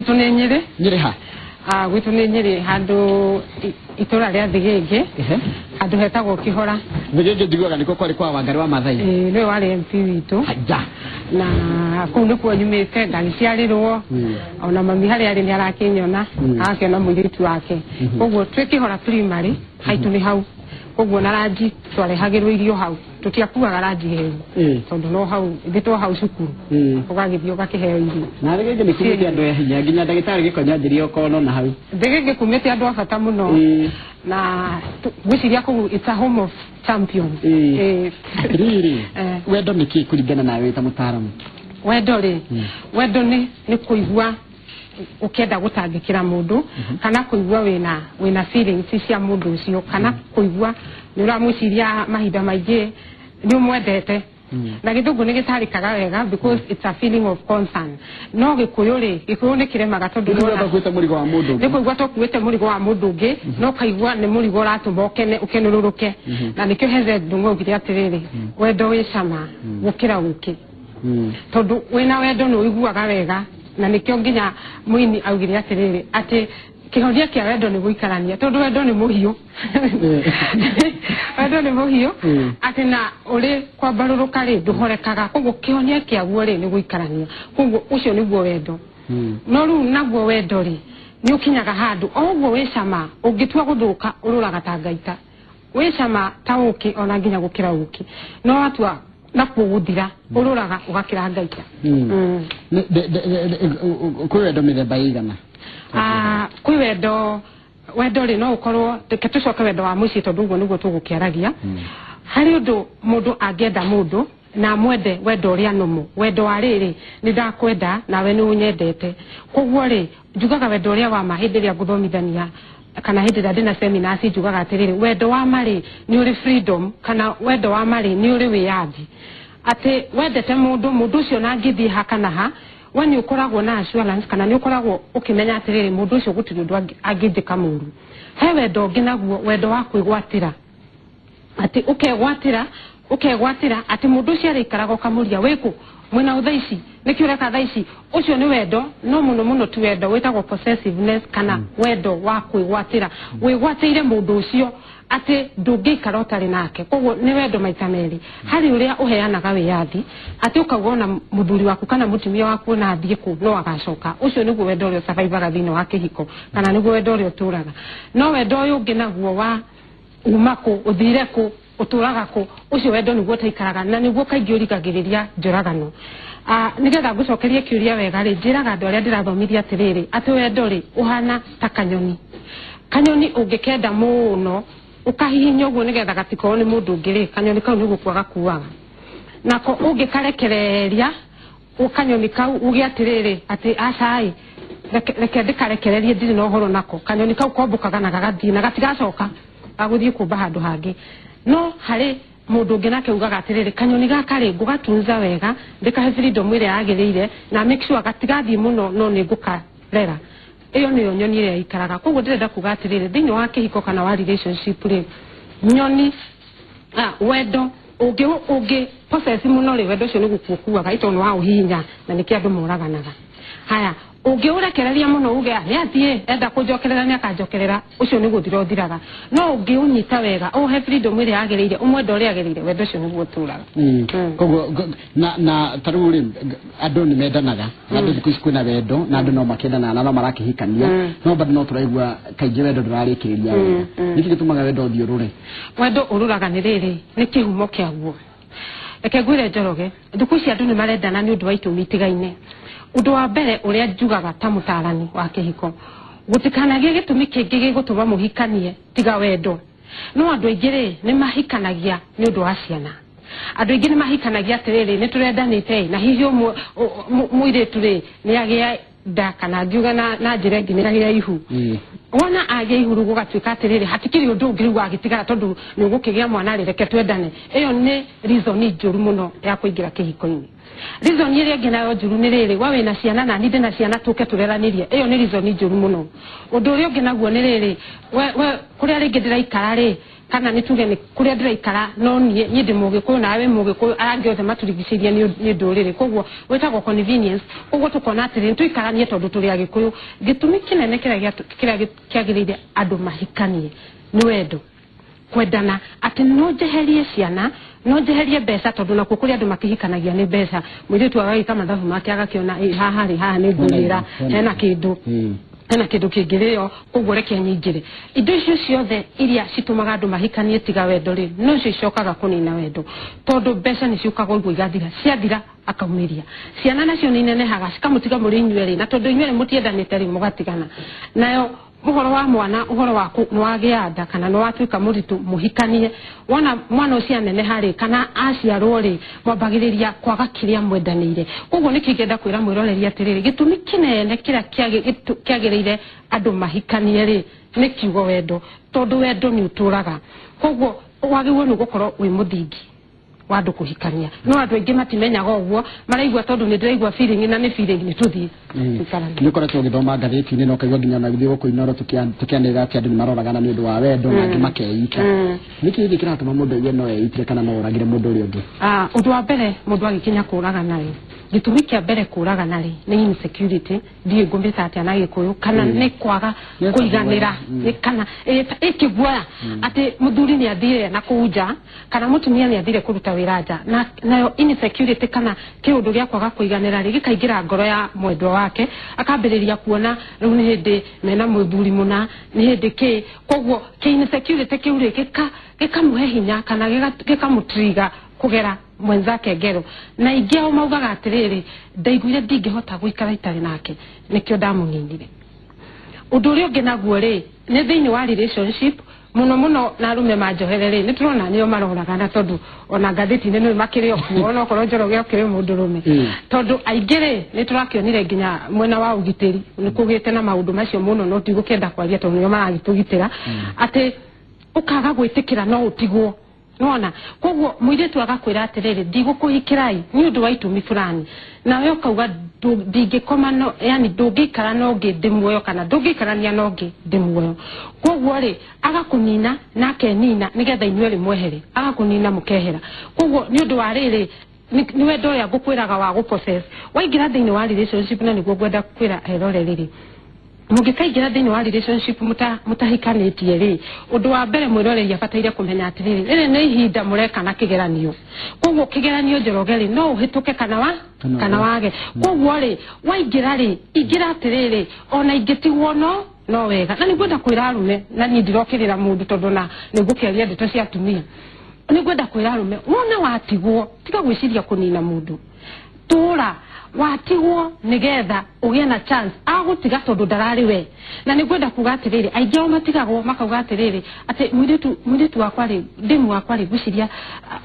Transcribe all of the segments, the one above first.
Gwitũ nĩ Nyĩrĩ. Nyĩrĩ ha? Gwitũ nĩ Nyĩrĩ handũ itũra rĩa Thigĩngĩ, handũ hetagwo Kĩhora. Thigĩngĩ njiguaga nĩkuo kwarĩ kwa Wangari wa Maathai. Ĩĩ, nĩwe warĩ MP witũ. Aja. Na kũu nĩkuo nyumĩte, ngagĩciarĩrwo. Ona mami harĩa arĩ nĩ arakĩnyona, agakĩona mũirĩtu wake. Koguo twĩ Kĩhora primary, haitũ nĩ hau. Koguo na ranji twarehagĩrwo irio hau. Tũtiakuaga ranji hehu. Tondũ no hau, ithuĩ to hau cukuru. Ũgagĩthiĩ ũgakĩheo irio. Na Thigĩngĩ nĩ kumĩte andũ a hinya, nginya ndagĩtarĩ Gĩkonyo anjĩrire okorwo no na hau. Thigĩngĩ kumĩte andũ a bata mũno. Na ngwĩciria kũu it's a home of champions. Atĩrĩrĩ, wendo nĩ kĩ kũringana nawe wĩ ta mũtaaramu? Wendo rĩ, wendo nĩ kũigua ũkĩenda gũtangĩkĩra mũndũ, kana kũigua wĩna feelings cia mũndũ ũcio, kana kũigua nĩ ũramwĩciria mahinda maingĩ, nĩ ũmwendete. Na gĩthũngũ nĩ gĩtarĩkaga wega because it's a feeling of concern. No gĩkũyũ rĩ, gĩkũyũ nĩ kĩremaga tondũ Nĩ kũigua tũkuĩte mũrigo wa mũndũ ũngĩ. Nĩ kũigua tũkuĩte mũrigo wa mũndũ ũngĩ, no ũkaigua nĩ mũrigo ũratũma ũkenũrũrũke. Na nĩkĩo Hezed Ndung'u augire atĩrĩrĩ, wendo wĩ cama gũkĩra ũkĩ. Tondũ wĩna wendo nĩ ũiguaga wega, na nĩkĩo nginya mũini augire atĩrĩrĩ, atĩ kĩhonia kĩa wendo nĩ gũikarania, tondũ wendo nĩ mũhiũ. Wendo nĩ mũhiũ, atĩ na ũrĩ kwambarũrũka rĩ, ndũhorekaga. Koguo kĩhonia kĩaguo rĩ, nĩ gũikarania. Koguo ũcio nĩguo wendo. No rĩu naguo wendo rĩ, nĩ ũkinyaga handũ, o ũguo wĩ cama, ũngĩtua gũthũka, ũrũraga ta ngaita. Wĩ cama ta ũkĩ, ona nginya gũkĩra ũkĩ. No watua nakuo gũthira, ũrũraga ũgakĩra ngaita. Kwĩ wendo mĩthemba ĩigana? Kwĩ wendo, wendo rĩ no ũkorwo, reke tũcoke wendo wa mũciĩ tondũ ũguo nĩguo tũgũkĩaragia. Harĩ ũndũ mũndũ angĩenda mũndũ na amwende wendo ũrĩa nũmũ, wendo wa rĩrĩ, nĩ ndakwenda nawe nĩ ũnyendete. Koguo rĩ, njugaga wendo ũrĩa wa ma hĩndĩ ĩrĩa ngũthomithania kana hĩndĩ ĩrĩa ndĩna seminars, njugaga atĩrĩrĩ, wendo wa ma rĩ, nĩ ũrĩ freedom, kana wendo wa ma rĩ, nĩ ũrĩ wĩyathi. Atĩ wendete mũndũ, mũndũ ũcio na angĩthiĩ ha kana ha, we nĩ ũkoragwo na assurance, kana nĩ ũkoragwo ũkĩmenya atĩrĩrĩ, mũndũ ũcio gũtirĩ ũndũ angĩnjĩka mũru. He wendo ũngĩ naguo, wendo wa kwĩgwatĩra. Atĩ ũkegwatĩra, ũkegwatĩra, atĩ mũndũ ũcio arĩikaraga ũkamũria, wĩkũ? Mwĩna ũ thaa ici? Nĩkĩ ũreka thaa ici? Ũcio nĩ wendo, no mũno mũno ti wendo, wĩtagwo possessiveness, kana wendo wa kwĩgwatĩra. Wĩgwatĩire mũndũ ũcio atĩ ndũngĩikara ũtarĩ nake. Koguo nĩ wendo maita merĩ. Harĩ ũrĩa ũheanaga wĩyathi, atĩ ũkauga ona mũthuri waku kana mũtumia waku ona athiĩ kũ, no agacoka. Ũcio nĩguo wendo ũrĩa ũsurvivaga thĩinĩ wa kĩhiko, kana nĩguo wendo ũrĩa ũtũraga. No wendo ũyũ ũngĩ naguo wa uma kũ, ũthire kũ, ũtũraga kũ, ũcio wendo nĩguo ũtaikaraga, na nĩguo kaingĩ ũrigagĩrĩria njũragano. Nĩgetha ngũcokerie kĩũria wega rĩ, njĩraga andũ arĩa ndĩrathomithia atĩrĩrĩ, atĩ wendo rĩ, ũhana ta kanyoni. Kanyoni ũngĩkenda mũno, ũkahihinya ũguo nĩgetha gatikorwo nĩ mũndũ ũngĩ rĩ, kanyoni kau nĩ gũkua gakuaga. Nako ũngĩkarekereria, kanyoni kau uge atĩrĩrĩ, atĩ aca ĩ, reke ndĩkarekererie ndirĩ na ũhoro nako. Kanyoni kau kombũkaga na gagathiĩ na gatigacoka, gagũthiĩ kũmba handũ hangĩ. No harĩ mũndũ ũngĩ nake ugaga atĩrĩrĩ, kanyoni gaka rĩ, ngũgatunza wega, ndĩkahe freedom ĩrĩa yagĩrĩire, na make sure gatigathiĩ mũno, no nĩ ngũkarera. Ĩyo nĩyo nyoni ĩrĩa ĩikaraga. Koguo ndĩrenda kuga atĩrĩrĩ, thĩinĩ wa kĩhiko kana wa relationship rĩ, nyoni, wendo ũngĩ possess mũno rĩ, wendo ũcio nĩ gũkua ũkuaga, ĩ tondũ nĩ wa ũhihinya, na nĩkĩo andũ moraganaga. Haya, ũngĩũrekereria mũno uge, nĩ athiĩ, enda kũnjokerera nĩ akanjokerera, ũcio nĩ gũthira ũthiraga. No ũngĩũnyita wega, ũhe freedom ĩrĩa yagĩrĩire, ũmwende ũrĩa yagĩrĩire, wendo ũcio nĩguo ũtũraga. Koguo, na ta rĩu rĩ, andũ nĩ mendanaga, na andũ thikũ ici kwĩna wendo, na andũ no makĩendanaga, na no marakĩhikania, no bado no tũraigua kaingĩ wendo ndũrarĩkĩrĩria wega. Nĩkĩ gĩtũmaga wendo ũthiĩ ũrũre? Wendo ũrũraga nĩ rĩrĩ, nĩ kĩhumo kĩaguo. Reke ngwĩre Njoroge, thikũ ici andũ nĩ marendana nĩ ũndũ wa itũmi itigaine. Ũndũ wa mbere ũrĩa njugaga ta mũtarani wa kĩhiko, gũtikanagĩe gĩtũmi kĩngĩ gĩgũtũma mũhikanie tiga wendo. No andũ aingĩ rĩ, nĩ mahikanagia nĩ ũndũ wa ciana. Andũ aingĩ nĩ mahikanagia atĩrĩrĩ, nĩ tũrendanĩte, na hihi ũmwe, mũirĩtu rĩ, nĩ agĩa nda, kana ngiuga na njĩra ĩngĩ nĩ agĩa ihu. Wona agĩa ihu rĩu gũgatuĩka atĩrĩrĩ, hatikĩrĩ ũndũ ũngĩ rĩu wagĩtigara tondũ nĩ ũgũkĩgĩa mwana rĩ, reke twendane. Ĩyo nĩ reason njũru mũno ya kũingĩra kĩhiko-inĩ. Reason ĩrĩa ĩngĩ nayo njũru nĩ rĩrĩ, we wĩna ciana na niĩ ndĩna ciana tũke tũreranĩrie. Ĩyo nĩ reason njũru mũno. Ũndũ ũrĩa ũngĩ naguo nĩ rĩrĩ, we kũrĩa rĩngĩ ndĩraikara rĩ, kana nĩ tuge nĩ kũrĩa ndĩraikara no niĩ ndĩ mũgĩkũyũ nawe mũgĩkũyũ arangĩ othe matũrigicĩirie nĩ ndũrĩrĩ koguo wĩtagwo convenience koguo tũkona atĩrĩ nĩtũikaranie tondũ tũrĩ agĩkũyũ gĩtũmi kĩnene kĩrĩa kĩagĩrĩire andũ mahikanie nĩ wendo kwendana atĩ no njeherie ciana no njeherie mbeca tondũ nakuo kũrĩ andũ makĩhikanagia nĩ mbeca mũirĩtu agagĩka mathabu make agakĩona haha rĩ haha nĩ ngũrĩra hena kĩndũ hena kĩndũ kĩngĩrĩo koguo reke nyingĩre indo icio ciothe iria citũmaga andũ mahikanie tiga wendo rĩ nocio icokaga kũnina wendo tondũ mbeca nĩ ciũkaga ũguo igathira ciathira akaumĩria ciana nacio nĩ inenehaga cikamũtiga mũrĩ inyuerĩ na tondũ inyuerĩ mũtiendanĩte rĩ mũgatigana nayo uhoro wa mwana uhoro waku nĩ wagĩa nda kana nĩ watuĩka mũritũ mũhikanie wona mwana ũcio aneneha rĩ kana aciarwo rĩ mwambagĩrĩria kwaga kĩrĩa mwendanĩire koguo nĩkĩo ingĩenda kwĩra mwĩroreri atĩrĩrĩ gĩtũmi kĩnene kĩrĩa kĩagĩrĩire andũ mahikanie rĩ nĩ kiugo wendo tondũ wendo nĩ ũtũraga koguo wagĩrĩirwo nĩ gũkorwo wĩ mũthingi wa andũ kũhikania no andũ aingĩ matimenyaga ũguo maraigua tondũ nĩ ndĩraigua feeling na nĩ feeling nĩ tũthiĩ nĩ ũkoretwo ũgĩthoma ngathĩti-inĩ na ũkaigua nginya ona gĩthiĩ gũkũ Inoro tũkĩanĩrĩra atĩ andũ nĩ maroragana nĩ ũndũ wa wendo na angĩ makeita nĩkĩ gĩkĩ kĩratũma mũndũ aigue no eitire kana no oragire mũndũ ũrĩa ũngĩ ũndũ wa mbere mũndũ agĩkinya kũragana rĩ gĩtũmi kĩa mbere kũragana rĩ nĩ insecurity ndiũĩ ngũmĩta atĩa na gĩkũyũ kana nĩ kwaga kũiganĩra kana ĩkĩguoya atĩ mũthuri nĩ athire na kũu nja kana mũtumia nĩ athire kũruta wĩra nja nayo insecurity kana kĩũndũ gĩa kwaga kũiganĩra rĩ gĩkaingĩra ngoro ya mwendwa wake akambĩrĩria kuona rĩu nĩ hĩndĩ mena mũthuri mũna nĩ hĩndĩ kĩ koguo kĩ insecurity kĩu rĩ gĩkamũhe hinya kana gĩkamũtriga kũgera mwenzake ngero na ingĩ ao maugaga atĩrĩrĩ ndaiguire ndingĩhota gũikara itarĩ nake nĩkĩo ndamũninire ũndũ ũrĩa ũngĩ naguo rĩ nĩ thĩinĩ wa relationship mũno mũno na arume manjohere rĩ nĩ tũrona nĩo maroragana tondũ ona ngathĩti-inĩ nĩ makĩrĩ o kuo ona okorwo Njoroge okĩrĩ mũndũrũme tondũ aingĩ rĩ nĩ tũrakĩonire nginya mwena wa ũgitĩri nĩ kũgĩte na maũndũ macio mũno no ndigũkĩenda kwaria tondũ nĩo maragĩtũgitĩra atĩ ũkaga gwĩtĩkĩra no ũtigwo nona koguo mũirĩtu agakwĩra atĩrĩrĩ ndigũkũhikĩrai nĩ ũndũ wa itũmi fulani nawe ũkauga ndingĩkoma no yani ndũngĩikara na ũngĩ ndĩ muoyo kana ndũngĩikarania na ũngĩ ndĩ muoyo koguo rĩ agakũnina na akenina nĩgetha inyuerĩ mwehere agakũnina mũkehera koguo nĩ ũndũ wa rĩrĩ nĩ wendo ũrĩa ngũkwĩraga wa gũprocess waingĩra thĩinĩ wa relationship na nĩguo ngwenda kwĩra erore rĩrĩ mũngĩkaingĩra thĩinĩ wa relationship mũtahikanĩtie rĩ ũndũ wa mbere mwĩroreri abataire kũmenya atĩrĩrĩ rĩrĩ nĩ ihinda mũreka na kĩgeranio koguo kĩgeranio Njoroge rĩ no ũhĩtũke kana wage koguo rĩ waingĩra rĩ ingĩra atĩrĩrĩ ona ingĩtigwo no wega na nĩngwenda kwĩra arume na niĩ ndirokĩrĩra mũndũ tondũ na nĩngũkĩaria ndeto cia atumia nĩngwenda kwĩra arume wona watigwo tiga gwĩciria kũnina mũndũ tũra watigwo nigetha ũgĩe na chance agũtiga tondũ ndararĩ we na nĩngwenda kuga atĩrĩrĩ aingĩ ao matigagwo makauga atĩrĩrĩ atĩ mũirĩtu wakwa rĩ ndĩmu wakwa rĩ ngwĩciria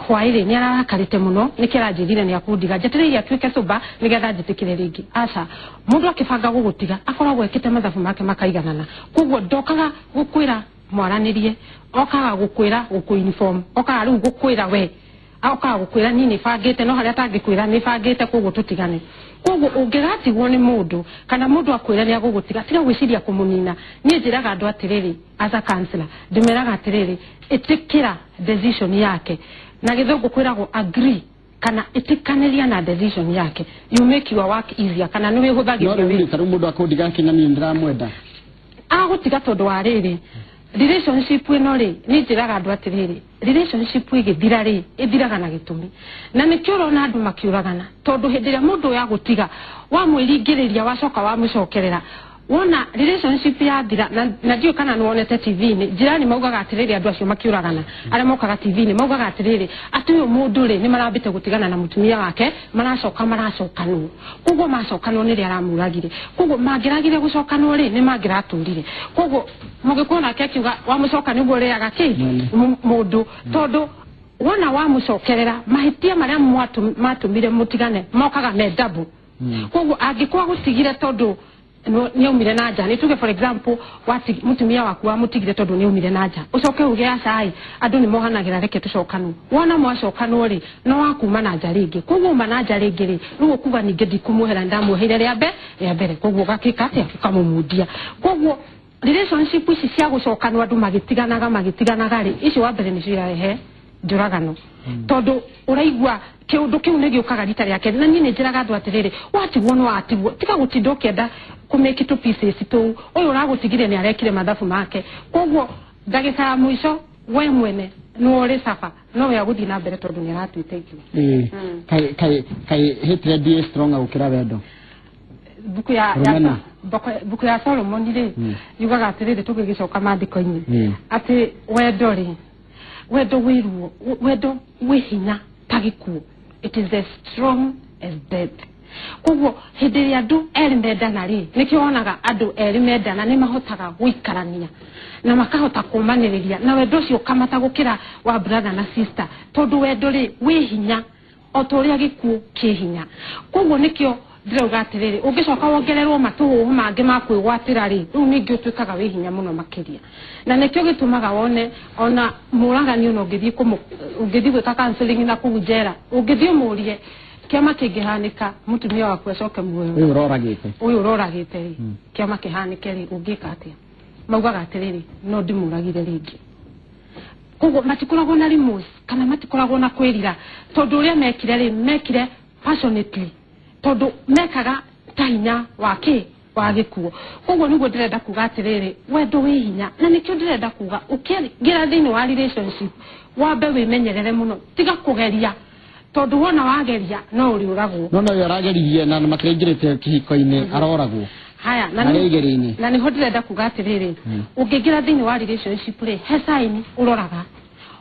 hwaĩ rĩ nĩ ararakarĩte mũno nĩkĩo aranjĩrire nĩ akũndiga njetereire atuĩke sober nĩgetha njĩtĩkĩre rĩngĩ aca mũndũ akĩbanga gũgũtiga akoragwo ekĩte mathabu make makaiganana koguo ndokaga gũkwĩra mwaranĩrie okaga gũkwĩra gũkũ-inform okaga rĩu gũkwĩra we okaga gũkwĩra niĩ nĩbangĩte no harĩa atangĩkwĩra nĩbangĩte koguo tũtigane koguo ũngĩgatigwo nĩ mũndũ kana mũndũ akwĩra nĩ agũgũtiga tiga gwĩciria kũmũnina niĩ njĩraga andũ atĩrĩrĩ as a counselor ndĩmeraga atĩrĩrĩ ĩtĩkĩra decision yake na gĩthũngũ kwĩragwo agree kana ĩtĩkanĩria na decision yake you make your work easier kana nĩ wĩhũthagĩria no rĩu tarĩu mũndũ akũndiga akĩna niĩ ndĩramwenda agũtiga tondũ wa rĩrĩ relationship ĩno rĩ nĩ njĩraga andũ atĩrĩrĩ relationship ĩgĩthira rĩ ĩthiraga na gĩtũmi na nĩkĩo ũrona andũ makĩũragana tondũ hĩndĩ ĩrĩa mũndũ ũyũ agũtiga wamwĩringĩrĩria wacoka wamũcokerera wona relationship yathira na ndiũĩ kana nĩ wonete TV-inĩ njirani maugaga atĩrĩrĩ andũ acio makĩũragana arĩa mokaga TV-inĩ maugaga atĩrĩrĩ atĩ ũyũ mũndũ rĩ nĩ marambĩte gũtigana na mũtumia wake maracoka maracokanwo koguo macokanwo nĩrĩa aramũragire koguo mangĩragire gũcokanwo rĩ nĩ mangĩratũrire koguo mũgĩkũyũ nake akiuga wamũcoka nĩguo ũrĩaga kĩ mũndũ tondũ wona wamũcokerera mahĩtia marĩa matũmire mũtigane mokaga me double koguo angĩkorwo agũtigire tondũ nĩaumire na nja nĩ tuge for example mũtumia waku wamũtigire tondũ nĩaumire na nja ũcoke uge acai andũ nĩ mohanagĩra reke tũcokanwo wona mwacokanwo rĩ no wakuma na nja rĩngĩ koguo uma na nja rĩngĩ rĩ rĩu ũkuga ningĩ ndikũmuohera ndamuoheire rĩa mbere koguo ũgakĩka atĩa ũkamũmundia koguo Relationship ici cia gũcokanwo andũ magĩtiganaga rĩ, icio wa mbere nĩcio irarehe njũragano. Tondũ ũraigua kĩũndũ kĩu nĩ gĩũkaga rita rĩa kerĩ. Na niĩ nĩ njĩraga andũ atĩrĩrĩ, watigwo no watigwo, tiga gũtinda ũkĩenda kũ make two pieces tũu. Ũyũ ũragũtigire nĩ arekire mathabu make, koguo ndagĩka ya mũico we mwene nĩwe ũrĩ suffer, no we agũthiĩ na mbere tondũ nĩ aratuĩte itua. Kai kai kai hatred ĩ strong gũkĩra wendo? Buku ya Rũmena. Buku ya Solomon rĩ, yugaga atĩrĩrĩ, tũgĩgĩcoka maandĩko-inĩ, atĩ wendo rĩ, wendo wĩ ruo, wendo wĩ hinya ta gĩkuũ. It is as strong as death. Koguo hĩndĩ ĩrĩa andũ erĩ mendana rĩ, nĩkĩo wonaga andũ erĩ mendana nĩ mahotaga gũikarania na makahota kũmanĩrĩria, na wendo ũcio ũkamata gũkĩra wa brother na sister, tondũ wendo rĩ wĩ hinya o ta ũrĩa gĩkuũ kĩ hinya. Koguo nĩkĩo ndĩrauga atĩrĩrĩ, ũngĩcoka wongererwo matũhũhũ mangĩ ma kwĩgwatĩra rĩ, rĩu ningĩ ũtuĩkaga wĩ hinya mũno makĩria. Na nĩkĩo gĩtũmaga wone ona mũragani ona ũngĩthiĩ ũngĩthiĩ gwĩka counseling na kũu njera, ũngĩthiĩ ũmũrie kĩama kĩngĩhanĩka mũtumia waku acoke muoyo, Ũyũ ũroragĩte, ũyũ ũroragĩte rĩ, kĩama kĩhanĩke rĩ, ũngĩka atĩa? Maugaga atĩrĩrĩ, no ndĩmũragire rĩngĩ. Koguo matikoragwo na remorse kana matikoragwo na kwĩrira, tondũ ũrĩa mekire rĩ, mekire passionately, tondũ mekaga ta hinya wa kĩ wa gĩkuũ. Koguo nĩguo ndĩrenda kuga atĩrĩrĩ, wendo wĩ hinya, na nĩkĩo ndĩrenda kuga ũkĩingĩra thĩinĩ wa relationship wambe wĩmenyerere mũno, tiga kũgeria, tondũ wona wageria no ũrĩũragwo. No ũyũ arageririe na makĩraingĩrĩte kĩhiko-inĩ aroragwo. Haya, na Marĩa igĩrĩ-inĩ. Na nĩho ndĩrenda kuga atĩrĩrĩ, ũngĩingĩra thĩinĩ wa relationship rĩ, he sign ũroraga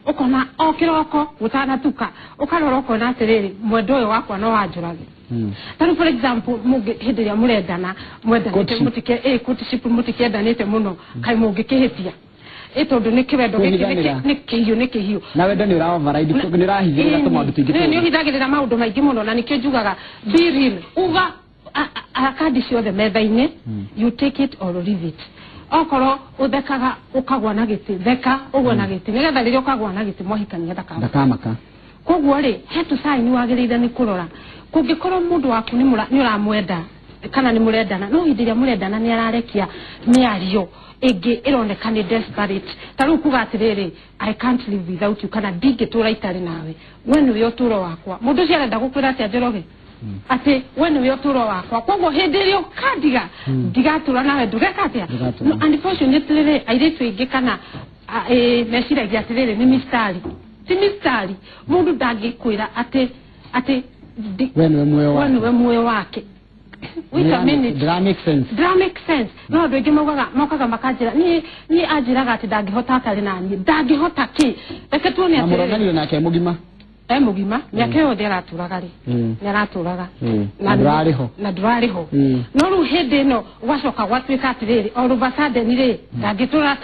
ũkona o kĩroko gũtanatuka, ũkarora ũkona atĩrĩrĩ, mwendo ũyũ wakwa no wanjũrage. Ta rĩu for example, mũngĩ hĩndĩ ĩrĩa mũrendana mwendanĩte, Courtship. mũtike courtship, mũtikĩendanĩte mũno, kaĩ mũngĩkĩhĩtia ĩ, tondũ nĩ kĩwendo gĩkĩ Kwĩhithanĩra. Nĩ kĩhiũ, nĩ kĩhiũ. Na wendo nĩ ũra override, nĩ ũrahithĩrĩra tũmaũndũ tũingĩ Nĩ tũũru. ũhithagĩrĩra maũndũ maingĩ mũno, na nĩkĩo njugaga be real, uga kandi ciothe metha-inĩ, you take it or leave it. Okorwo ũthekaga ũkagwa na gĩtĩ, theka ũgwe na gĩtĩ, nĩgetha rĩrĩa ũkagwa na gĩtĩ mwahikania ndakama Ndakamaka. Koguo rĩ, he tũcaini wagĩrĩire nĩ kũrora. Kũngĩkorwo mũndũ waku nĩ ũramwenda kana nĩ mũrendana, no hĩndĩ ĩrĩa mũrendana nĩ ararekia mĩario ĩngĩ ĩroneka nĩ desperate, ta rĩu kuga atĩrĩrĩ, "I can't live without you," kana "Ndingĩtũra itarĩ nawe, we nĩwe ũtũro wakwa." Mũndũ ũcio arenda gũkwĩra atĩa, Njoroge? Atĩ we nĩwe ũtũro wakwa, koguo hĩndĩ ĩrĩa ũkandiga ndigatũra nawe, ndũgeka atĩa? Ndũgatũra. No, unfortunately rĩ, airĩtu aingĩ kana meciragia atĩrĩrĩ, nĩ mistari, ti mistari. Mũndũ ndangĩkwĩra atĩ We nĩwe muoyo we wake. Nĩwe muoyo wake. Wait a minute. Ndĩra make sense. Ndĩra make sense. No andũ aingĩ maugaga, mokaga makanjĩra niĩ anjĩraga atĩ ndangĩhota atarĩ na niĩ. Ndangĩhota kĩ? Reke tuone Na atĩrĩrĩ, mũronanire nake e mũgima? E mũgima, mĩaka yothe aratũraga rĩ, nĩ aratũraga. Na ndũrarĩ ho. Na ndũrarĩ ho. No rĩu hĩndĩ ĩno gwacoka gwatuĩka atĩrĩrĩ, all of a sudden rĩ, ndangĩtũra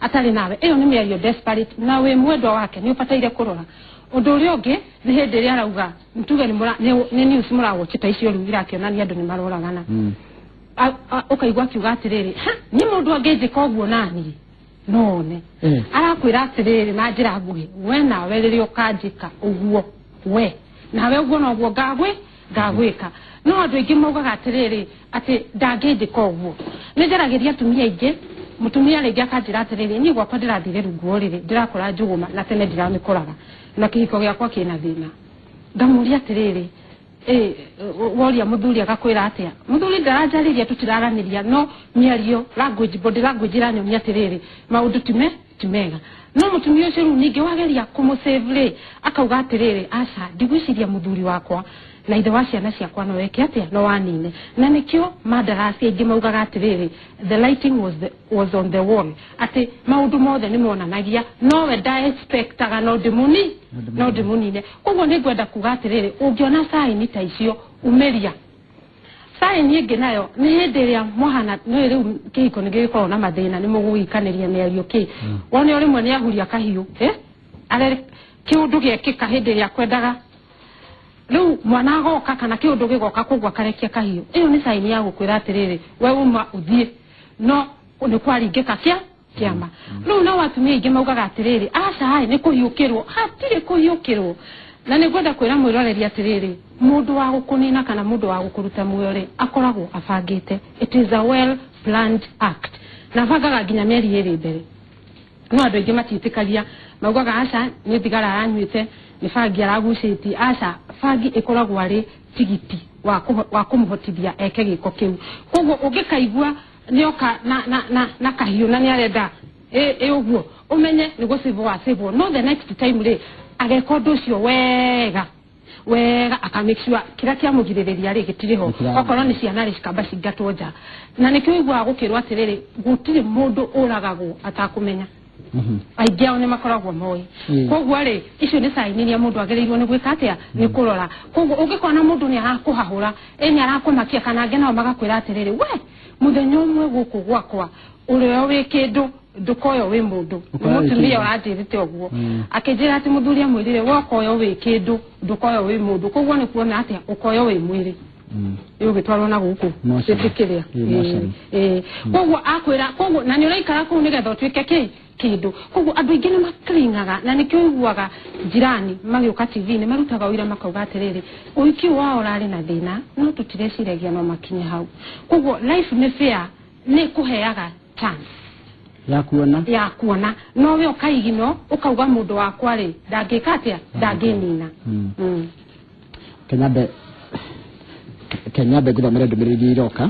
atarĩ nawe. Ĩyo nĩ mĩario desperate, na wĩ mwendwa wake nĩ ũbataire kũrora. Ũndũ ũrĩa ũngĩ nĩ hĩndĩ ĩrĩa arauga, tuge nĩ news mũrawatch ta icio rĩu irakĩonania andũ nĩ maroragana, ũkaigua akiuga atĩrĩrĩ, "Ha, niĩ mũndũ angĩnjĩka ũguo naniĩ no one." Arakwĩra atĩrĩrĩ na njĩra nguhĩ, we nawe rĩrĩa ũkanjĩka ũguo, we nawe ũguo noguo ngagwĩka. No andũ aingĩ maugaga atĩrĩrĩ, atĩ ndangĩnjĩka ũguo. Nĩ njaragĩria atumia aingĩ, mũtumia rĩngĩ akanjĩra atĩrĩrĩ, "Niĩ gwakwa ndĩrathire rungu rĩrĩ ndĩrakora njũgũma na tene ndiramĩkoraga na kĩhiko gĩakwa kĩna thĩna." Ngamũria atĩrĩrĩ, woria mũthuri agakwĩra atĩa? "Mũthuri ndaranjarĩria, tũtiraranĩria, no mĩario language, body language iranyonia atĩrĩrĩ, maũndũ ti mega." No mũtumia ũcio rĩu ningĩ wageria kũmũsave rĩ, akauga atĩrĩrĩ, "Aca, ndigwĩciria mũthuri wakwa na ithe wa ciana ciakwa no weke atĩa, no wanine." Na nĩkĩo mandarasi aingĩ maugaga atĩrĩrĩ, the lighting was on the wall, atĩ maũndũ mothe nĩ monanagia, nowe ndaexpectaga no ndĩmũnine. Koguo nĩ ngwenda kuga atĩrĩrĩ, ũngĩona sign ta icio, umĩria. Sign ĩngĩ nayo nĩ hĩndĩ ĩrĩa mwahana nĩ rĩu kĩhiko nĩ gĩgĩkoragwo na mathĩna, nĩ mũgũgikanĩria mĩario kĩ, wone o rĩmwe nĩ ahuria kahiũ, are kĩũndũ gĩekĩka hĩndĩ ĩrĩa kwendaga rĩu mwana agoka kana kĩũndũ gĩgoka, koguo akarekia kahiũ. Ĩyo nĩ sign ya gũkwĩra atĩrĩrĩ, we uma ũthiĩ, no nĩ kwaringĩka kĩa kĩama. Rĩu no atumia aingĩ maugaga atĩrĩrĩ, aca nĩ kũhiũkĩrwo. Hatirĩ kũhiũkĩrwo. Na nĩ ngwenda kwĩra mwĩroreri atĩrĩrĩ, mũndũ wa gũkũnina kana mũndũ wa gũkũruta muoyo rĩ, akoragwo abangĩte. It is a well planned act. Na bangaga nginya mĩeri 2 mbere. No andũ aingĩ matiĩtĩkagia, maugaga aca nĩ thigara aranyuĩte, nĩ bangi aragucĩtie. Aca, bangi ĩkoragwo arĩ tigiti wa kũmũhotithia eke gĩko kĩu. Koguo ũngĩkaigua nĩoka na kahiũ na nĩarenda ĩ ũguo, ũmenye nĩ gũcĩvwo wacĩvwo. No the next time rĩ, ageka ũndũ ũcio wega wega, aka make sure kĩrĩa kĩamũgirĩrĩria rĩ gĩtirĩ ho. Okorwo nĩ ciana rĩ, cikamba cingatwo nja. Na nĩkĩo ũiguaga gũkĩrwo atĩrĩrĩ, gũtirĩ mũndũ ũragagwo atakũmenya. Aingĩ ao nĩ makoragwo moĩ. Koguo rĩ, icio nĩ sign iria mũndũ agĩrĩirwo nĩ gwĩka atĩa, nĩ kũrora. Koguo ũngĩkona mũndũ nĩ arakũhahũra, nĩ arakũmakia, kana angĩ nao magakwĩra atĩrĩrĩ, we mũthenya ũmwe gũkũ gwakwa ũrĩa wĩ kĩndũ ndũkoyo wĩ mũndũ. Mũtumia ũranjĩrĩte ũguo akĩnjĩra atĩ mũthuri amwĩrire we ũkoyo wĩ kĩndũ ndũkoyo wĩ mũndũ. Koguo nĩ kuona atĩa ũkoyo wĩ mwĩrĩ ũgĩtwarwo na gũkũ gĩtikĩrĩa. Koguo akwĩra, koguo na nĩ ũraikara kũu nĩgetha ũtuĩke kĩ kĩndũ. Koguo andũ aingĩ nĩ makringaga, na nĩkĩo ũiguaga jirani magĩũka TV-inĩ marutaga ũira makauga atĩrĩrĩ, ũhiki wao ũrarĩ na thĩna no tũtireciragia no makinye hau. Koguo life nĩ fair, nĩ kũheaga chance ya kuona, no we ũkaigino ũkauga mũndũ wakwa rĩ ndangĩka atĩa, ndangĩnina. Kenyambe ngũthomere ndũmĩrĩri iroka.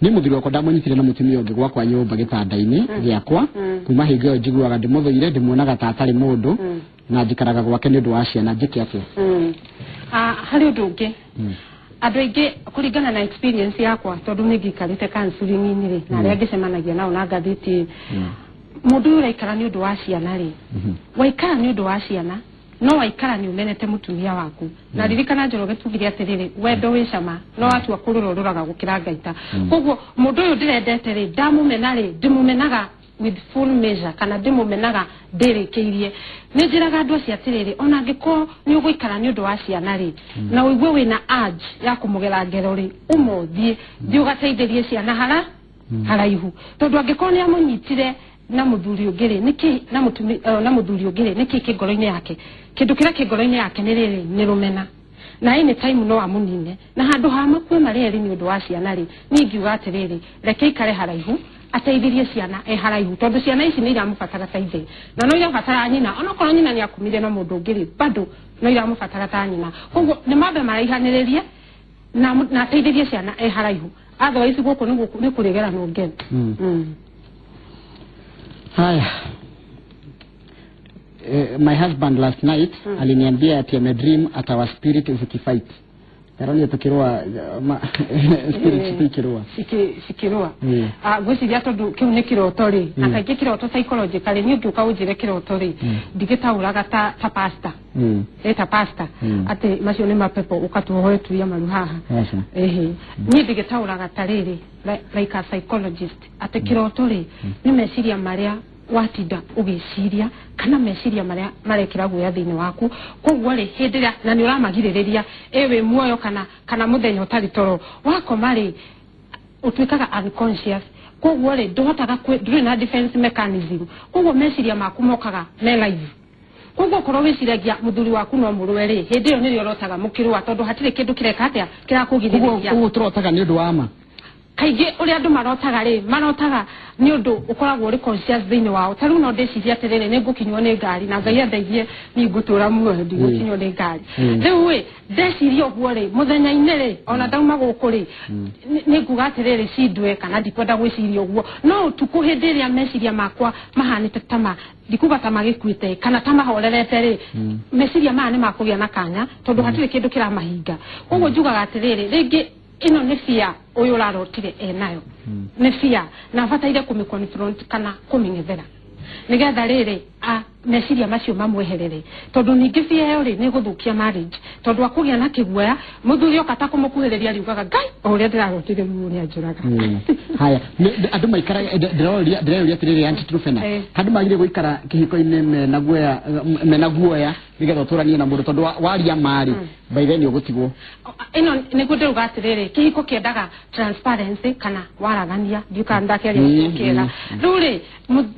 Nĩ mũthuri wakwa ndamũnyitire na mũtumia ũngĩ gwakwa nyũmba gĩtanda-inĩ gĩakwa. Kuma hingo ĩyo njiguaga ndĩmũthũire, ndĩmuonaga ta atarĩ mũndũ, na njikaraga gwake nĩ ũndũ wa ciana. Njĩke atĩa? Harĩ ũndũ ũngĩ, andũ aingĩ kũringana na experience yakwa, tondũ nĩ ngĩikarĩte counseling-inĩ rĩ, na arĩa ngĩcemanagia nao na ngathĩti, mũndũ ũyũ ũraikara nĩ ũndũ wa ciana rĩ, waikara nĩ ũndũ wa ciana, no waikara nĩ ũmenete mũtumia waku. Na ririkana Njoroge tugire atĩrĩrĩ, wendo wĩ cama no watua kũrũra ũrũraga gũkĩra ngaita. Koguo mũndũ ũyũ ndĩrendete rĩ, ndamũmena rĩ, ndĩmũmenaga with full measure, kana ndĩmũmenaga ndĩrĩkĩirie. Nĩ njĩraga andũ acio atĩrĩrĩ, ona angĩkorwo nĩ ũgũikara nĩ ũndũ wa ciana rĩ, na ũigue wĩna urge ya kũmũgera ngero rĩ, ũmũthiĩ thiĩ ũgateithĩrie ciana haraihu. Tondũ angĩkorwo nĩ amũnyitire na mũthuri ũngĩ rĩ, nĩkĩ na mũtumia na mũthuri ũngĩ rĩ, nĩkĩ kĩ ngoro-inĩ yake? Kĩndũ kĩrĩa kĩ ngoro-inĩ yake nĩ rĩrĩ, nĩ rũmena. Na any time no amũnine. Na handũ ha makue marĩa erĩ nĩ ũndũ wa ciana rĩ, niĩ ingiuga atĩrĩrĩ, reke ikare haraihu, ateithirie ciana e haraihu, tondũ ciana ici nĩ iramũbatara ta ithe, na no irabatara nyina. Onokorwo nyina nĩ akumire na mũndũ ũngĩ rĩ, bado no iramũbatara ta nyina. Koguo nĩ mambe maraihanĩrĩrie na ateithĩrie ciana e haraihu. Otherwise gũkũ nĩ kũrĩgerano ngero. Haya. My husband last night aliniambia ati ame dream at our spirit zikifight. Karoni tukirua spirit tukirua. Cikirua. Ngwĩciria tondũ kĩu nĩ kĩroto rĩ, na kaingĩ kĩroto psychologically niĩ ũngĩũka ũnjĩre kĩroto rĩ, ndigĩtaũraga ta pastor. Ta pastor. Atĩ macio nĩ mapepo ũkatũhoe tuia maru haha. Ehe. Niĩ ndigĩtaũraga ta rĩrĩ, like a psychologist, atĩ kĩroto rĩ, nĩ meciria marĩa watinda ũgĩciria, kana meciria marĩa marekĩra guoya thĩinĩ waku. Koguo rĩ, hĩndĩ ĩrĩa na nĩ ũramagirĩrĩria wĩ muoyo kana mũthenya ũtarĩ toro, wakoma rĩ, ũtuĩkaga unconscious. Koguo rĩ, ndũhotaga ndũrĩ na defense mechanism. Koguo meciria maku mokaga me live. Koguo okorwo wĩciragia mũthuri waku no mũrũe rĩ, hĩndĩ ĩyo nĩrĩo ũrotaga mũkĩrũa, tondũ hatirĩ kĩndũ kĩreka atĩa kĩrakũgirĩrĩria. Koguo tũrotaga nĩ ũndũ wa ma. Kaingĩ ũrĩa andũ marotaga rĩ, marotaga nĩ ũndũ ũkoragwo ũrĩ conscious thĩinĩ wao. Ta rĩu no ndĩcirie atĩrĩrĩ, nĩ ngũkinywo nĩ ngari, na Ngai andeithie niĩ ngũtũra muoyo ndigũkinywo nĩ ngari. Rĩu ĩ, ndeciria ũguo rĩ, mũthenya-inĩ rĩ, ona ndauma gũkũ rĩ, nĩ nguga atĩrĩrĩ cindwe kana ndikwenda gwĩciria ũguo. No ũtukũ hĩndĩ ĩrĩa meciria makwa mahanĩte ta ma ndikuga ta magĩkuĩte kana ta mahorerete rĩ, meciria maya nĩ makũgĩa na kanya, tondũ hatirĩ kĩndũ kĩramahinga. Koguo njugaga atĩrĩrĩ, rĩngĩ ĩno nĩ fear ũyũ ũrarotire enayo, nĩ fear na bataire kũmĩ confront kana kũmĩng'ethera, nĩgetha rĩrĩ meciria macio mamweherere. Tondũ ningĩ fear ĩyo rĩ, nĩ gũthũkia marriage, tondũ akũgĩa na kĩguoya, mũthuri oka ta kũmũkuhĩrĩria riugaga Ngai o ũrĩa ndĩrarotire mũno nĩ anjũraga. Haya, andũ maikaraga, ndĩreyũria atĩrĩrĩ, Aunty Truphena, andũ magire gũikara kĩhiko-inĩ mena guoya Nĩgetha ũtũranie na mũndũ tondũ waria marĩ by then ũgũtigwo. Ĩno nĩguo ndĩrauga atĩrĩrĩ, kĩhiko kĩendaga transparency kana waragania, ndiũkaga ndakĩaria kĩega. Rĩu rĩ,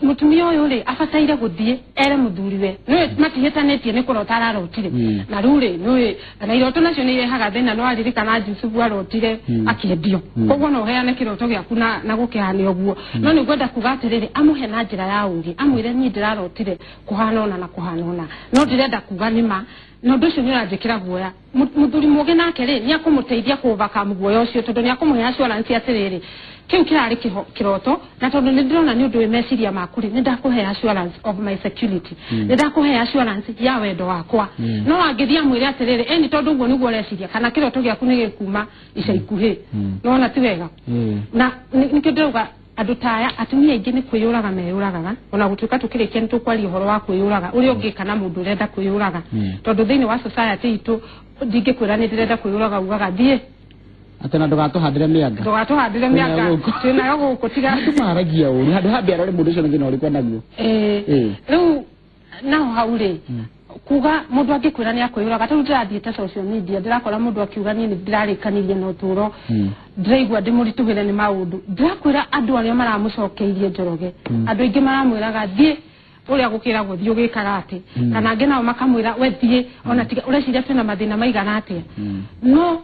mũtumia ũyũ rĩ abataire gũthiĩ ere mũthuriwe, nĩũĩ matihĩtanĩtie nĩ kũrota ararotire. Na rĩu rĩ, nĩũĩ na iroto nacio nĩ irehaga thĩna, no aririkana Jusufu arotire akĩendio. Koguo no ũheane kĩroto gĩaku na gũkĩhane ũguo. No nĩ ngwenda kuga atĩrĩrĩ, amũhe na njĩra ya ũgĩ, amwĩre niĩ ndĩrarotire kũhana ũna na kũhana ũna, no ndĩrenda kuga nĩ ma, na ũndũ ũcio nĩ ũranjĩkĩra guoya. Mũthuri mũgĩ nake rĩ nĩ akũmũteithia kũ-overcome guoya ũcio, tondũ nĩ akũmũhe assurance atĩrĩrĩ, kĩu kĩrarĩ kĩroto, na tondũ nĩ ndĩrona nĩ ũndũ wĩ meciria maku rĩ, nĩ ndakũhe assurance of my security, nĩ ndakũhe assurance ya wendo wakwa. No angĩthiĩ amwĩre atĩrĩrĩ, ĩni tondũ ũguo nĩguo ũreciria, kana kĩroto gĩaku nĩ gĩkuma ica ikuhĩ, nĩwona ti wega. Na nĩkĩo ndĩrauga andũ ta aya, atumia aingĩ nĩ kwĩyũraga meyũragaga, ona gũtuĩka tũkĩrĩkia nĩ tũkwaria ũhoro wa kwĩyũraga ũrĩa ũngĩka na mũndũ ũrenda kwĩyũraga, tondũ thĩinĩ wa society itũ ndingĩkwĩra nĩ ndĩrenda kwĩyũraga, ugaga thiĩ atĩ na ndũgatũhandĩre mĩanga, ndũgatũhandĩre mĩanga, twĩnayo gũkũ, tiga andũ maragia ũru handũ ha mbĩarore mũndũ ũcio nĩ thĩna ũrĩkũ enaguo. Rĩu naho hau rĩ, kuga mũndũ angĩkwĩra nĩ akwĩyũraga, tarĩu ndĩrathiĩte social media ndĩrakora mũndũ akiuga niĩ nĩ ndĩrarĩkanirie na ũtũũro, ndĩraigua ndĩmũritũhĩre nĩ maũndũ, ndĩrakwĩra andũ arĩa maramũcokeirie Njoroge, andũ aingĩ maramwĩraga thiĩ ũrĩa gũkĩragwo thiĩ ũgĩkaga atĩ, kana angĩ nao makamwĩra we thiĩ ona tiga ũreciria twĩna mathĩna maigana atĩa. No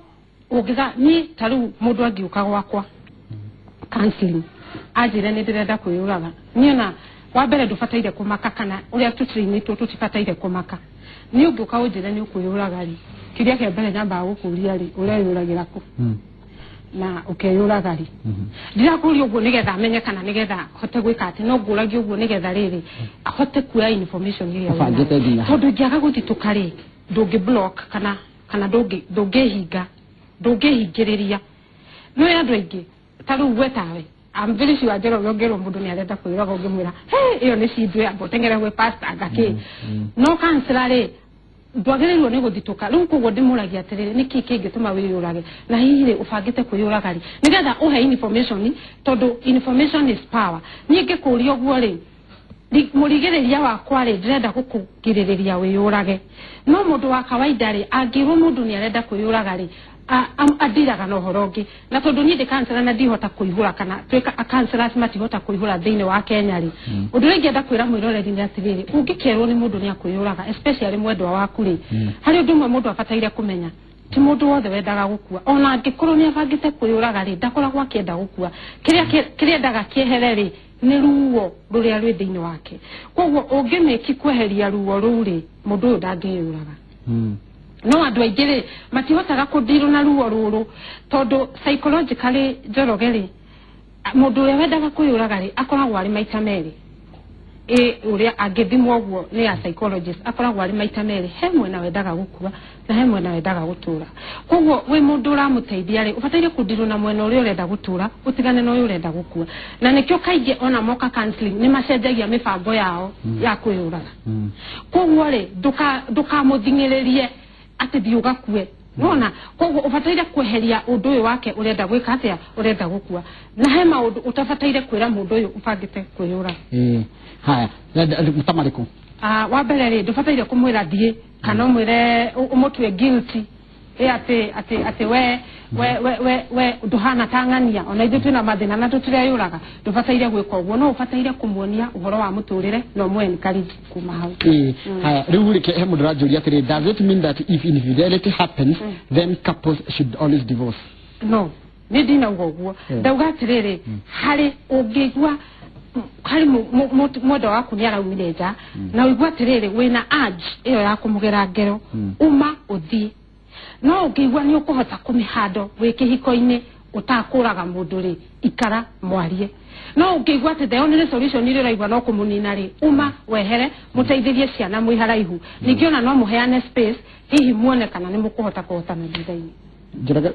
ũngĩga niĩ ta rĩu mũndũ angĩũka gwakwa counseling anjĩre nĩ ndĩrenda kwĩyũraga, niĩ ona wa mbere ndũbataire kũmaka, kana ũrĩa tũtrainĩtwo tũtibataire kũmaka. Niĩ ũngĩũka ũnjĩre nĩ ũkwĩyũraga rĩ, kĩrĩa kĩa mbere nyambaga gũkũria rĩ, ũreyũragĩra kũ na ũkeyũraga rĩ? Ndirakũria ũguo nĩgetha amenye kana nĩgetha hote gwĩka atĩ, no ngũragia ũguo nĩgetha rĩrĩ ahote kuoya information ĩrĩa Ũbangĩte nginya. Tondũ ingĩaga gũthitũka rĩ, ndũngĩ block kana ndũngĩhinga, ndũngĩhingĩrĩria. Nĩũĩ andũ aingĩ ta rĩu we tawe, I'm very sure Njoroge ũngĩrwo mũndũ nĩ arenda kwĩyũraga ũngĩmwĩra he ĩyo nĩ cindũ yamba ũteng'ere gwĩ pastor ngakĩ, no counselor rĩ ndwagĩrĩirwo nĩ gũthitũka. Rĩu koguo ndĩmũragia atĩrĩrĩ, nĩkĩ kĩngĩtũma wĩyũrage, na hihi rĩ ũbangĩte kwĩyũraga rĩ, nĩgetha ũhe information, tondũ information is power. Niĩ ngĩkũria ũguo rĩ, mũrigĩrĩria wakwa rĩ, ndĩrenda gũkũgirĩrĩria wĩyũrage. No mũndũ wa kawaida rĩ, angĩrwo mũndũ nĩ arenda kwĩyũraga rĩ, andiraga na ũhoro ũngĩ. Na tondũ niĩ ndĩ counselor na ndihota kũihũra, kana twĩka counselors matihota kũihũra thĩinĩ wa Kenya rĩ, ũndũ ũrĩa ingĩenda kwĩra mwĩroreri nĩ atĩrĩrĩ, ũngĩkerwo nĩ mũndũ nĩ akwĩyũraga, especially mwendwa waku rĩ, harĩ ũndũ ũmwe mũndũ abataire kũmenya, ti mũndũ wothe wendaga gũkua. Ona angĩkorwo nĩ abangĩte kwĩyũraga rĩ, ndakoragwo akĩenda gũkua. Kĩrĩa kĩrĩa endaga kĩehere rĩ, nĩ ruo rũrĩa rwĩ thĩinĩ wake. Koguo ũngĩmĩki kweheria ruo rũu rĩ, mũndũ ũyũ ndangĩyũraga. No andũ aingĩ rĩ matihotaga kũndirwo na ruo rũrũ, tondũ psychologically Njoroge rĩ, mũndũ ũrĩa wendaga kwĩyũraga rĩ, akoragwo arĩ maita merĩ. Ũrĩa angĩthimwo ũguo nĩ a psychologist, akoragwo arĩ maita merĩ, he mwena wendaga gũkua na he mwena wendaga gũtũra. Koguo wĩ mũndũ ũramũteithia rĩ, ũbataire kũndirwo na mwena ũrĩa ũrenda gũtũra, ũtigane na ũyũ ũrenda gũkua. Na nĩkĩo kaingĩ ona moka counseling nĩ macenjagia mĩbango yao ya kwĩyũraga. Koguo rĩ, ndũkamũthing'ĩrĩrie atĩ thiĩ ũgakue. Nona koguo ũbataire kweheria ũndũ ũyũ wake ũrenda gwĩka atĩa, ũrenda gũkua, na he maũndũ ũtabataire kwĩra mũndũ ũyũ ũbangĩte kwĩyũraga. Haya, ta marĩkũ? Wa mbere rĩ, ndũbataire kũmwĩra thiĩ, kana ũmwĩre ũmũtue guilty ĩ atĩ atĩ atĩ we we we we we ndũhana ta ng'ania, ona ithuĩ twĩna mathĩna na tũtireyũraga. Ndũbataire gwĩka ũguo, no ũbataire kũmuonia ũhoro wa mũtũrĩre na ũmũ encourage kuma hau. Haya, rĩu rĩ, he mũndũ ũranjũria atĩrĩ, does it mean that if infidelity happens, then couples should always divorce? No, nĩ ndinauga ũguo. Ndauga atĩrĩrĩ, harĩ ũngĩigua harĩ mwendwa waku nĩ araumire nja na ũigua atĩrĩrĩ wĩna urge ĩyo ya kũmũgera ngero, uma ũthiĩ. No ũngĩigua nĩ ũkũhota kũmĩhando wĩ kĩhiko-inĩ ũtakũraga mũndũ rĩ, ikara mwarie. No ũngĩigua atĩ the only solution ĩrĩa ũraigua no kũmũnina rĩ, uma wehere, mũteithĩrie ciana mwĩ haraihu. Ningĩ ona no mũheane space, hihi muone kana nĩ mũkũhota kũhotana thutha-inĩ. Njoroge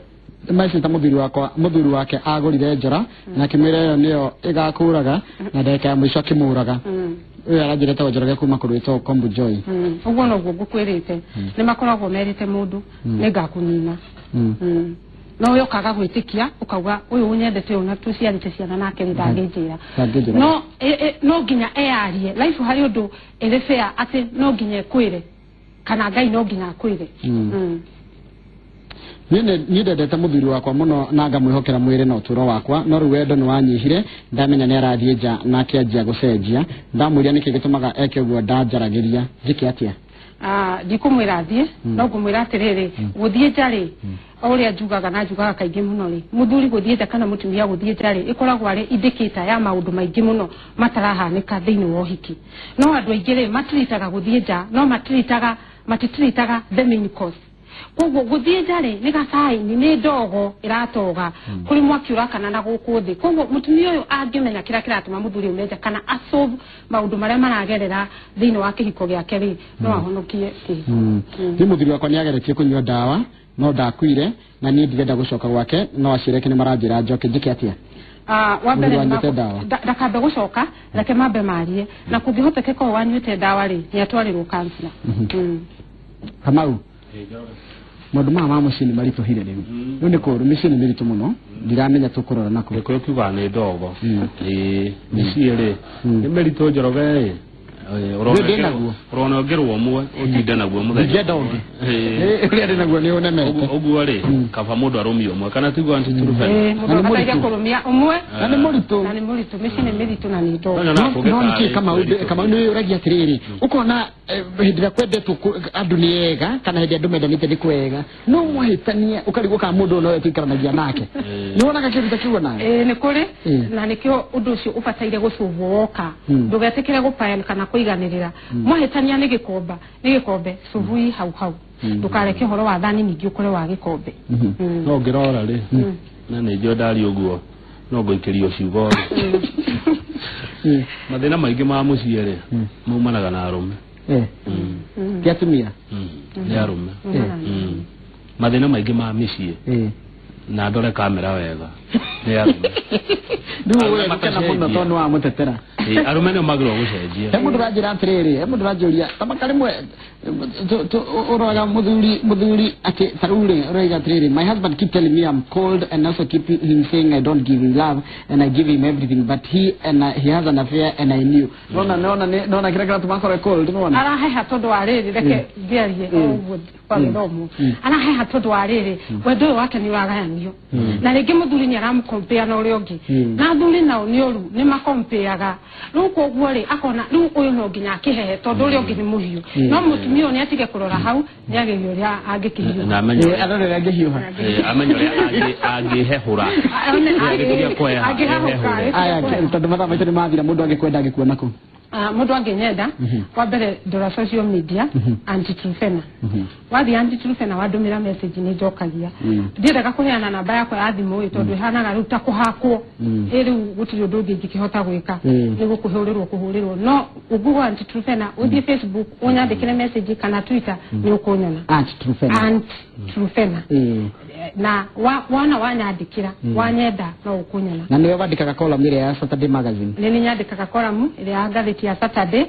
maici ta mũthuri wakwa, mũthuri wake agũrire njora na akĩmwĩra ĩyo nĩyo ĩgakũraga, na ndagĩka ya mũico akĩmũraga. Ũyũ aranjĩra etagwo Njoroge kuma kũndũ gwĩtagwo Kombu Joy. Ũguo noguo ngũkwĩrĩte, nĩ makoragwo merĩte mũndũ nĩ ngakũnina. No we ũkaga gwĩtĩkia, ũkauga ũyũ ũnyendete ũyũ na tũciarĩte ciana nake nĩ ndangĩnjĩra. Ndangĩnjĩra. No no nginya eyarie life harĩ ũndũ ĩrĩ fair atĩ no nginya ĩkwĩre. Kana Ngai no nginya akwĩre. Niĩ ndendete mũthuri wakwa mũno na ngamwĩhokera mwĩrĩ na ũtũũro wakwa, no rĩu wendo nĩ wanyihire, ndamenya nĩ arathiĩ nja na akĩanjia gũcenjia. Ndamũria nĩkĩ gĩtũmaga eke ũguo, ndanjaragĩria. Njĩke atĩa? Ndikumwĩra athiĩ, no ngũmwĩra atĩrĩrĩ, gũthiĩ nja rĩ, o ũrĩa njugaga na njugaga kaingĩ mũno rĩ, mũthuri gũthiĩ nja kana mũtumia gũthiĩ nja rĩ, ĩkoragwo arĩ indicator ya maũndũ maingĩ mũno matarahanĩka thĩinĩ wa ũhiki. No andũ aingĩ rĩ, matiritaga gũthiĩ nja, no matitiritaga the main cause. Koguo gũthiĩ nja rĩ, nĩ gacaini, nĩ ndogo ĩratoga kũrĩ mwaki ũrakana na gũkũ thĩ. Koguo mũtumia ũyũ angĩmenya kĩrĩa kĩratũma mũthuri aume nja kana asolve maũndũ marĩa maragerera thĩinĩ wa kĩhiko gĩake rĩ, no ahonokie kĩhiko. Niĩ mũthuri wakwa nĩ ageretie kũnyua ndawa no ndakuire, na niĩ ndirenda gũcoka gwake, no aciari ake nĩ maranjĩra njoke. Njĩke atĩa? Wa mbere Mũthuri wanyuĩte ndawa. Ndakambe gũcoka, reke mambe marie, na kũngĩhotekeka ũyũ wanyuĩte ndawa rĩ, nĩ atwarĩrwo counselor. Kamau, maũndũ maya ma mũciĩ nĩ maritũhire rĩu. Rĩu nĩ kũũru, mĩciĩ nĩ mĩritũ mũno, ndiramenya tũkũrora nakũ. Gĩkũyũ kiugaga nĩ ndogo. Ĩĩ, mĩciĩ rĩ nĩ mĩritũ Njoroge ĩ. Niĩ ndĩ naguo. Ũrona ũngĩrwo ũmwe ũtinde naguo mũthenya. Ndingĩenda ũngĩ. Ĩĩ. Ũrĩa ndĩ naguo nĩ ũnemete. Ũguo rĩ, kaba mũndũ arũmie ũmwe kana tiguo Aunty Truphena? Ĩĩ, mũndũ Na nĩ abataire mũritũ. kũrũmia ũmwe. Na nĩ mũritũ. Na nĩ mũritũ, mĩciĩ nĩ mĩritũ na nĩ ndogo. No nyonaga No nĩkĩ kũngĩtarĩ Kamau, mũritũ. Kamau nĩ ũragia atĩrĩrĩ, ũkona hĩndĩ ĩrĩa kwendetwo andũ nĩ ega, kana hĩndĩ andũ mendanĩte nĩ kwega, no mwahĩtania ũkarigwo kana mũndũ ũyũ nowe tũikaranagia nake. Nĩ wonaga kĩndũ ta kĩu onawe? Ĩĩ, nĩ kũrĩ, na nĩkĩo ũndũ ũcio ũbataire gũcũvwo woka. Ndũgetĩkĩre gũpael kana kũiganĩrĩra. Mwahĩtania nĩ gĩkomba, nĩ gĩkombe, cuvui hau hau. Ndũkareke ũhoro wa thani nyingĩ ũkore wa gĩkombe. No ngĩrora rĩ, na nĩ njũĩ ndari ũguo no ngũikĩrio ciugo rĩ. Mathĩna maingĩ ma mũciĩ rĩ, maumanaga na arũme. Ti atumia? Nĩ arũme. Mathĩna maingĩ ma mĩciĩ, na ndore kamera wega, nĩ arũme. Rĩu Arũme we gũkena mũno matacenjia. tondũ nĩ wamũtetera. Ĩĩ, arũme nĩo magĩrĩirwo gũcenjia. He mũndũ ũranjĩra atĩrĩrĩ, he mũndũ ũranjũria tamaka rĩmwe ũroraga mũthuri atĩ ta rĩu rĩ, ũroiga atĩrĩrĩ, my husband keep telling me I'm cold and also keep him saying I don't give him love and I give him everything, but he and I, he has an affair and I knew. Nona nona nona kĩrĩa kĩratũma akorwo cold, nĩwona? Araheha tondũ wa rĩrĩ, reke ngĩarie o ũguo kwa gĩthomo. Araheha tondũ wa rĩrĩ, wendo ũyũ wake nĩ ũragayanio, na rĩngĩ mũthuri nĩ aramũkompea na ũrĩa ũngĩ, na athuri nao nĩ ũru, nĩ makompeaga. Rĩu koguo rĩ, akona rĩu ũyũ no nginya akĩhehe tondũ ũrĩa ũngĩ nĩ mũhiũ. No mũtumia ũyũ nĩ atige kũrora hau, nĩ agerie ũrĩa angĩkĩhiũha. Na amenye ũrĩa Arore ũrĩa angĩhiũha. Amenye ũrĩa angĩhehũra. Angĩgeria kweha, Angĩhahũka, ehehũre. Aya, tondũ mathaa maitũ nĩ mathira, mũndũ angĩkwenda angĩkuona kũ? Mũndũ angĩnyenda, wa mbere ndora social media, Aunty Truphena. Wathiĩ Aunty Truphena wandũmĩra message nĩ njokagia. Ndiendaga kũheana namba yakwa ya thimũ ĩ, tondũ ĩhanaga rĩu ta kũhakwo. Ĩ rĩu gũtirĩ ũndũ ũngĩ ingĩkĩhota gwĩka, nĩ gũkũhũrĩrwo kũhũrĩrwo. No ũngũgwo Aunty Truphena, ũthiĩ Facebook ũnyandĩkĩre message kana Twitter, nĩ ũkũnyona. Aunty Truphena. Aunty Truphena. Na wona wanyandĩkĩra, wanyenda, no ũkũnyona. Na nĩwe wandĩkaga column ĩrĩa ya Saturday magazine? Nĩ nyandĩkaga column ĩrĩa ya ngathĩti ya Saturday,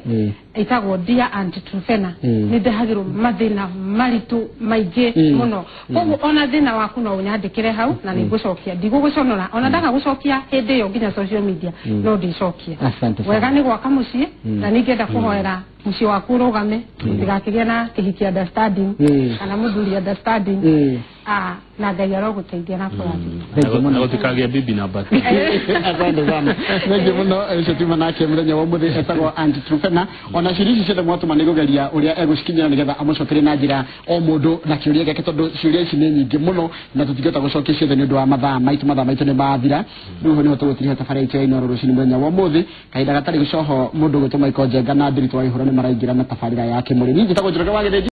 ĩtagwo Dear Aunty Truphena. Nĩ ndehagĩrwo mathĩna maritũ maingĩ mũno, koguo ona thĩna waku no ũnyandĩkĩre hau na nĩ ngũcokia, ndigũgũconora ona ndaga gũcokia hĩndĩ ĩyo nginya social media no ndĩcokia. Asante sana. Wega nĩ gwaka mũciĩ, na ningĩenda kũhoera mũciĩ waku ũrũgame, ndũgakĩgĩe na kĩhiki understanding kana mũthuri understanding. Na Ngai arogũteithia na kũrathima. Thank you mũno. Na gũtikagĩe bibi na bati. Asante sana, thengiũ mũno. Ũcio tuma nake mũthenya wa ũmũthĩ etagwo Aunty Truphena. Ona ciũria ici ciothe mwatũma nĩ kũgeria ũrĩa egũcikinyĩra nĩgetha amũcokerie na njĩra o mũndũ na kĩũria gĩake, tondũ ciũria ici nĩ nyingĩ mũno na tũtingĩhota gũcokia ciothe nĩ ũndũ wa mathaa maitũ. Mathaa maitũ nĩ mathira. Rĩu hau nĩho tũgũtiriha tabarĩra itũ ya Inooro rũcinĩ mũthenya wa ũmũthĩ. Kahinda gatarĩ gũcoho, mũndũ ũgwĩtwo Michael Njenga na Ndiritu wa Ihũra nĩ maraingĩra na tabarĩra ya Kĩmũrĩ. Niĩ njĩtagwo Njoroge wa Gĩthĩnji.